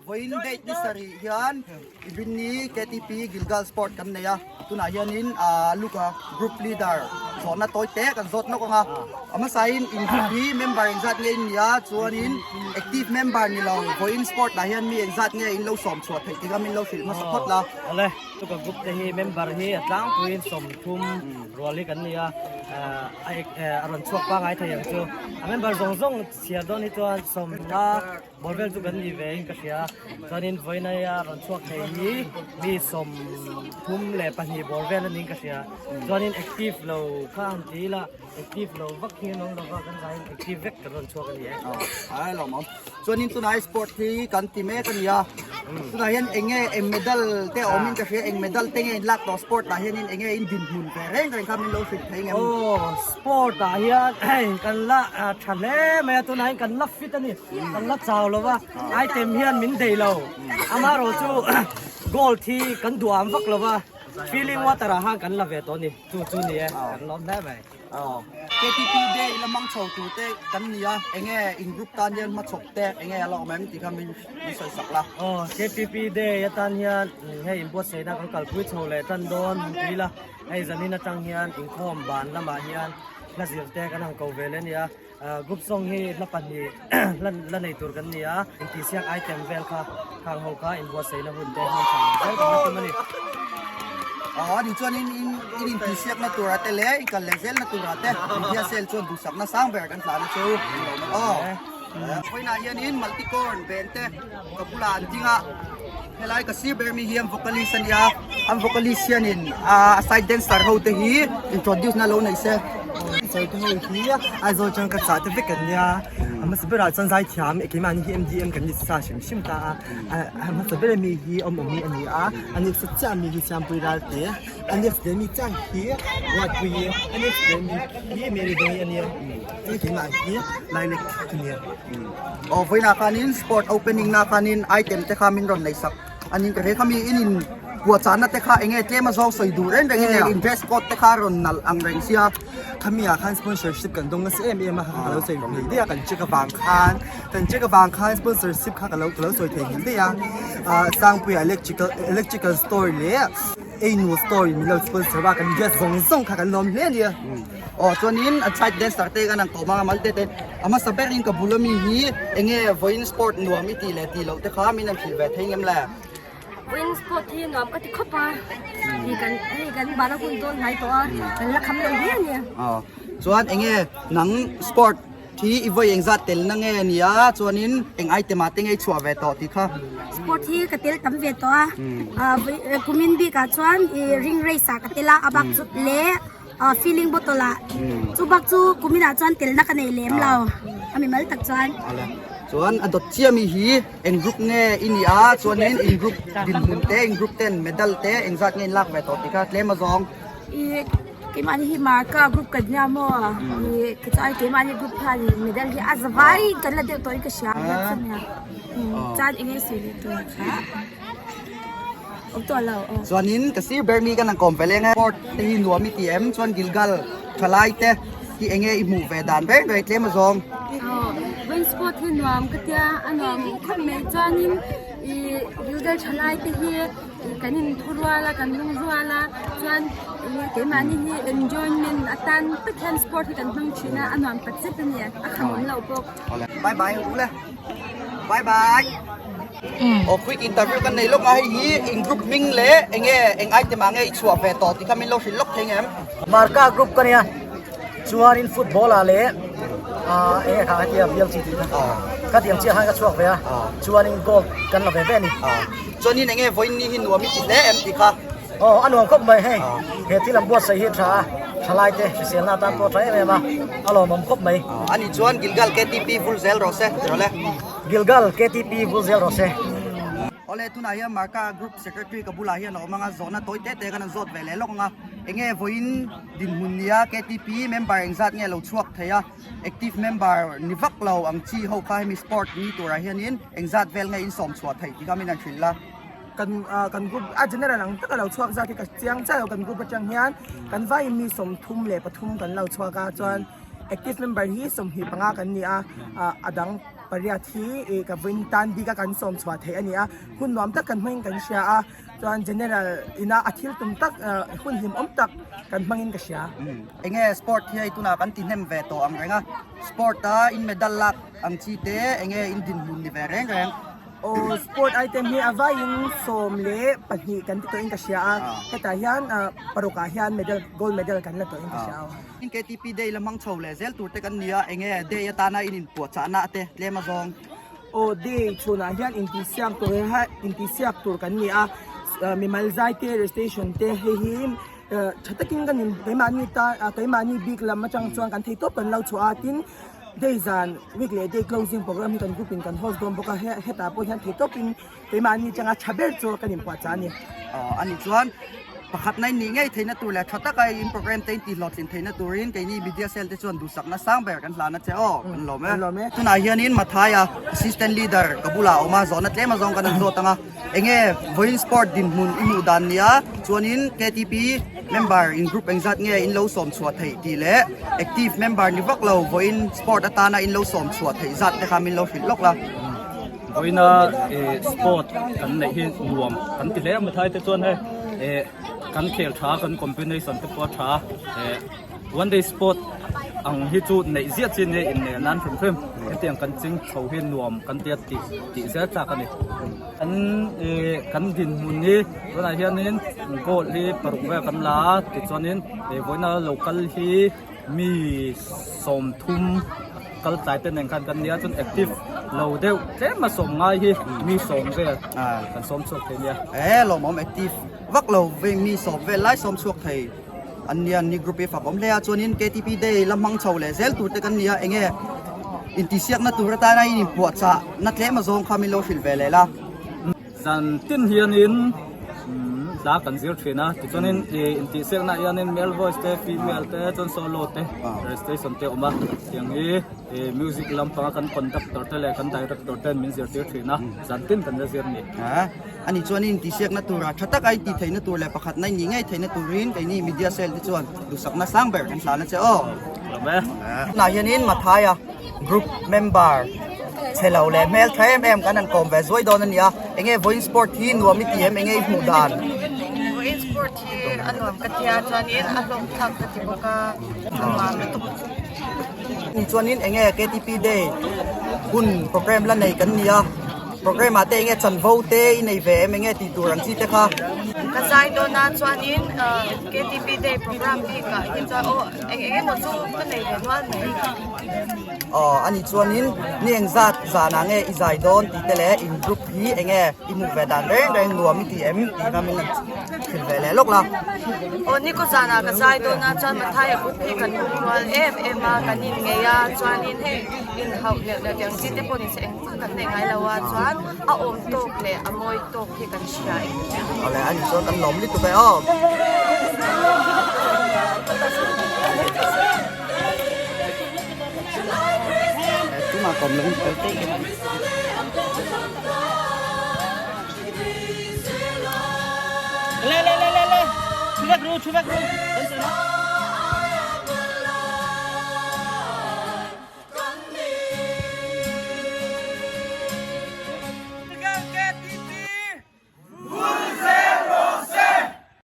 Vawiin date ni sarih hian Ibinni KTP Gilgal Sport kan nei a, tunah hianin Luka group leader zawhna tawi te kan zawt nawk ang a. A hmasain in group hi member engzat nge in ni a, chuanin active member ni lo vawiin sport ah hian mi engzat nge in lo sawm chhuah theih tih kha min lo hrilh hmasa phawt la. Awle, Luka group te hi member hi a tlangpuiin 30 rual hi kan ni a, a rawn chhuak pangngai thei ang chu. A member zawng zawng chhiar dawn hi chuan 15 Ball vel chu kan ni ve in ka hria chuanin vawiin aia rawn chhuak thei hi mi 32 ball vel a niin ka hria chuanin active lo kha han ti ila active lo vak hi an awm lova kan zaiin active vek kan rawn chhuak a ni e. Ai lawm awm chuanin tunah sport hi kan ti mek a nia tunah hian eng nge eng medal te a awm in ka hria eng medal te nge in lak tawh sport ah hianin eng nge in dinhmun ve reng reng kha min lo hrilh thei ngem. Aw sport ah hian hei kan la tha hle mai a tunah hian kan la fit a ni. Kan la chau lo va, item hian min dei lo. Amaherawh chu gold hi kan duham vak lo va, filling water ah khan kan la ve tawh a ni. Chu chu ni e, kan lawm hle mai. KTP day la mang chho tur te kan ni a, enge in group tan hian hmachhawp te enge a la awm em tih kha min sawi sak la. Aw, KTP day atan hian hei inbuatsaihna kan kalpui chho leh tan dawn tih ila, hei zanin atang hian inkhawm ban lamah hian hla zir te kan han ko ve leh a ni a. Group song hi hla pahnih hla nei tur kan ni a, intihsiak item vel kha khang ho kha inbuatsaihna hun te hman tha lo zel kan la tum a ni. Aw ni chuan in in intihsiakna tura te leh in kal leh zelna tura te India sel chuan duhsakna sang ber kan tlan a chu aw. Vawiinah hianin Multicorn ven te ka bulah an ding a, helai ka sir ber mi hi an vocalist a nia, an vocalist hianin a side dancer ho te hi introduce na lo nei se. Sawi te ho hi Aizawl atang ka chah te vek an nia, a hmasa berah chuan zaithiam keimahni hi MDM kan ni sa hrim hrim ta a, a hmasa ber ami hi awm awmi a ni a, a next chiah ami hi Siampui Ralte, a next leh mi chiah hi Ruatpuii, a next leh mi hi Mary Dawngi a nia. Chuan keimah hi Lilac ka nia. Aw vawiinah khanin sport opening na khanin item te kha min rawn nei sak anin ka hre khami in in puahchahna te kha enge tlem a zawng sawi duh reng reng in in dress code te kha rawn nalh ang reng sia. Khami ah khan sponsorship kan dawng nasa em em a kha ka lo sawi thei daih a kan check avang khan kan check avang khan sponsorship kha ka lo ka lo sawi thei nghilh daih a ah Sangpuia electrical electrical store leh Einu store in min lo sponsor a kan dress zawng zawng kha kan lawm hle a nia. Aw chuanin a side dancer te kan ang tawh mang a mal te te a hmasa berin ka bul ami hi enge vawiin sport nuam i tih leh tih loh te kha min han hrilh ve thei ngem le. Vawiin sport hi nuam ka ti khawp a hei kan hei kan bana hun dawn hnai tawh a kan la kham lo hle a ni. Aw chuan enge nang sport Thi i vawi engzat tel na nge nia chuanin eng item ah te nge i chhuah ve tawh tih kha. Sport hi ka tel tam ve tawh a, kumin bikah chuan i ring race ah ka tel a, a bak chu leh filling bottle ah chu bak chu kumin ah chuan telna ka nei lem lo a mimal tak chuan. Chuan a dawt chiah mi hi eng group nge i nih a chuanin in group dinhmun te in group ten medal te engzat nge in lak ve tawh tih kha tlem a zawng. Keimahni hi Marka group kan nia maw i kechuan keimahni group khan medal hi a zavai kan la deuh tawhin ka hria a nia chuan eng nge sawi leh tur kha awm tawh lo aw. Chuanin ka sir ber mi kan han kawm ve leng e sport te hi nuam i ti em chuan Gilgal thalai te hi eng nge i hmuh ve dan reng reng tlem a zawng. Aw vawiin sport hi nuam ka tia a nuam khawp mai chuanin i Gilgal thalai te hi Kan inthu rual a, kan lung rual a, chuan keimahni hi enjoyment atan tak hian sport hi kan hmang thin a, a nuam tak zet a ni, a khamawm loh bawk. Bye bye ang ule. Bye bye. Aw quick interview kan nei lawk a hei hi in group hming leh enge eng item ah nge i chhuah ve tawh tih kha min lo hrilh lawk thei ngem. Marka group ka nia chuanin football ah leh ah enge kha hetia bial chi tih kha ka tiang chiah khan ka chhuak ve a chuanin gold kan la ve ve a ni. Chuanin enge vawiin ni hi nuam i ti hle em tih kha. Aw a nuam khawp mai hei he thil an buatsaih hi tha a thalai te hriselna atan pawh tha em em a a lawmawm khawp mai. Ani chuan Gilgal KTP vul zel rawh se ti rawh le. Gilgal KTP vul zel rawh se. Awle tunah hian Marka Group Secretary ka bulah hian a awm ang a zawhna tawi te te kan han zawt ve leh lawk ang a enge vawiin dinhmun nia KTP member engzat nge lo chhuak thei a. Active member ni vak lo ang chi ho kha hemi sport ni turah hianin engzat vel nge insawm chhuah theih tih kha min han hrilh a. Kan kan group a general ang taka lo chhuak zat hi ka chiang chiah lo kan group atang hian kan vaiin mi 33 kan lo chhuak a chuan. Active member hi 25 kan ni a, a dang pariat hi ih ka vawiin tan bik a kan sawm chhuah theih a ni a, hun nuam tak kan hmangin kan hria a, chuan general ina a thil tum tak hun hlimawm tak kan hmangin ka hria. Enge sport hi hei tunah kan ti hnem ve tawh ang reng a, sport a in medal lak ang chi te enge in dinhmun ni ve reng reng. Aw sport item hi a vaiin 12 kan ti tawhin ka hria a, hetah hian paruk ah hian medal gold medal kan la tawhin ka hria a. In KTP day la hmang chho leh zel tur te kan nia, enge day atana in inpuahchahna te tlem a zawng. Aw day chhunah hian intihsiak tur intihsiak tur kan ni a, mimal zai te recitation te hei hi tha takin kan in keimahni tan keimahni bik lam atang chuan kan thei tawp kan lo chhuah a, tin day zan week leh day closing program hi kan group in kan host dawn bawk a, hetah pawh hian thei tawpin Keimahni changa tha ber chu kan inpuahchah a ni. Aw a nih chuan pakhatna in nih ngei theihna tur leh tha taka in program te in tihhlawhtlin theihna turin keini media cell te chuan duhsakna sang ber kan hlan a che aw kan lawm e. Kan lawm e. Tunah hianin Mathaia assistant leader ka bulah a awm a, zawhna tlem azawng kan han zawt ang a, enge vawiin sport dinhmun i hmuh dan nia chuanin KTP member in group engzat nge in lo sawm chhuah theih tih leh active member ni vak lo vawiin sport atana in lo sawm chhuah theih zat te kha min lo hrilh lawk la. Vawiina sport kan neih hi nuam kan ti hle a Mathai te chuan hei kan khel tha kan combination te pawh a tha one day sport ang hi chu neih ziah chin nge innel nan hrim hrim hetiang kan ching chho hi nuam kan tia tih tih zel tlak a ni. Kan kan dinhmun hi tunah hianin gold hi paruk vel kan la a tichuanin vawiina local hi Mi 30 kal tlai te nen khan kan nia chuan active lo deuh tlem a sawm ngai hi mi 10 vel kan sawm chhuak thei nia. E lawmawm active vak lo vei mi 10 vel lai sawm chhuak thei an nia ni group hi fak awm hle a chuanin KTP day la hmang chho leh zel tur te kan nia enge intihsiakna tur atana in inpuahchah na tlem azawng kha min lo hrilh ve leh la. Zan tin hianin hla kan zir thin a, tichuanin intihsiaknaah hianin male voice te, female te, chuan solo te, recitation te a awm a, tiang hi music lampanga kan conductor te leh kan director ten min zirtir thin a, zan tin kan la zir a ni. A ni chuan intihsiakna tura tha taka intih theihna tur leh pakhatna in nih ngei theihna turin keini media cell te chuan duhsakna sang ber kan hlan a che aw. Lawm e. Tunah hianin Mathaia Group member chhe lo leh hmel tha em em kan han kawm ve zuai dawn a ni a, enge vawiin sport hi nuam i ti em enge i hmuh dan? Vawiin sport hi a nuam ka tia chuanin a hlawm thlak ka ti bawk a, a nuam lutuk. Ni chuanin enge KTP day hun program la nei kan ni a, program ah te enge chanvo te i nei ve em enge tih tur ang chi te kha? Ka zai dawn a chuanin KTP day program bik ah hi chuan aw eng eng emaw chu ka nei ve nual mai. Aw a nih chuanin ni engzat zanah nge i zai dawn tih te leh in group hi enge i hmuh ve dan reng reng nuam i ti em tih kha min han hrilh ve leh lawk la. Aw nikaw zanah ka zai dawn a chuan Mathaia group hi kan lung rual em em a kan inngei a chuanin hei inhauh neuh neuh tih ang chi te pawh ni se engmah kan nei ngai lo a chuan a awm tawk leh a mawi tawk hi kan hria eng. Awle a nih chuan kan lawm lutuk e aw. Tumah kawm lo in fel teh em. Le le le le le. Thu vek ru thu vek ru.